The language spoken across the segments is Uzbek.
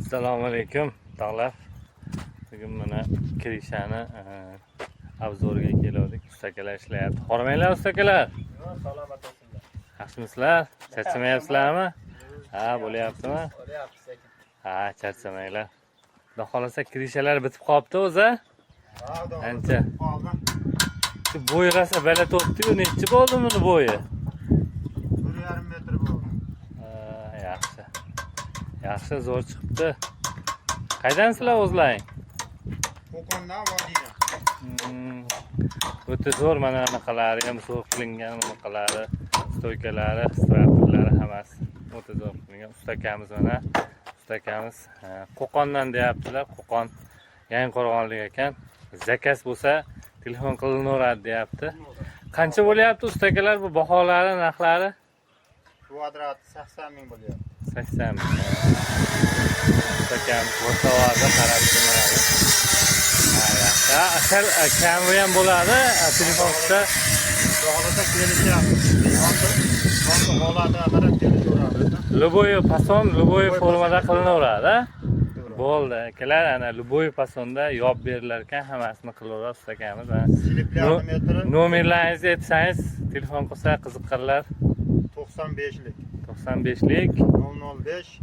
Assalomu alaykum, tog'lar. Bugun mana крыша ni обзор ga keldik. Ustakalar ishlayapti. Hormanglar, ustakalar. Salomat bo'lsinlar. Yaxshimisizlar? Charchamayapsizlarmi? Ha, bo'lyaptimi? Bo'lyapti sekin. Ha, charchamanglar. Xudo xohlasa, крыша lar bitib qolibdi o'zi. Ha, Ancha. Qoldi. Shu bo'yi rosa baland bo'libdi-yu, nechi bo'ldi buni bo'yi? 1,5 metr bo'ldi. Ha, yaxshi. Yaxshi, zo'r chiqibdi. Qaydansizlar o'zlaring? Qo'qondan, vodiydan. O'ta zo'r, mana anaqalari ham zo'r qilingan, bunaqalari, стойка lari, straplari, hammasi o'ta zo'r qilingan. Ustakamiz, mana ustakamiz, ha, Qo'qondan deyaptilar, Qo'qon, Yangiqo'rg'onlik ekan. Заказ bo'lsa, telefon qilinaveradi deyapti. Qancha bo'lyapti, ustakalar, bu baholari, narxlari? Kvadrat 80 ming bo'lyapti. 80 ming. Ustakamiz boshqalarda qarab turadi. Ha, yaxshi. Ha, sal kami ham bo'ladi, telefon qilsa. Xudo xohlasa, kelishyapti. Hozir holatiga qarab kelishaveramiz. Любой fason, любой Любой formada fason. Qilinaveradi, a? Bo'ldi, akalar, ana любой fasonda yopib berilar ekan, hammasini qilaveradi ustakamiz, ha. Sliplarni metri Nomerlaringizni aytsangiz, telefon qilsa qiziqqanlar. 95lik. 95lik. 005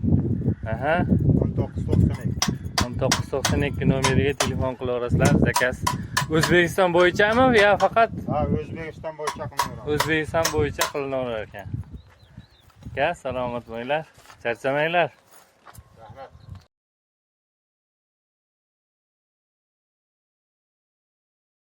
19 92. 19 92 nomeriga telefon qilaverasizlar. Заказ O'zbekiston bo'yichami yo faqat? Ha, O'zbekiston bo'yicha qilinaveramiz. O'zbekiston bo'yicha qilinaverar ekan. Aka, salomat bo'linglar, charchamanglar.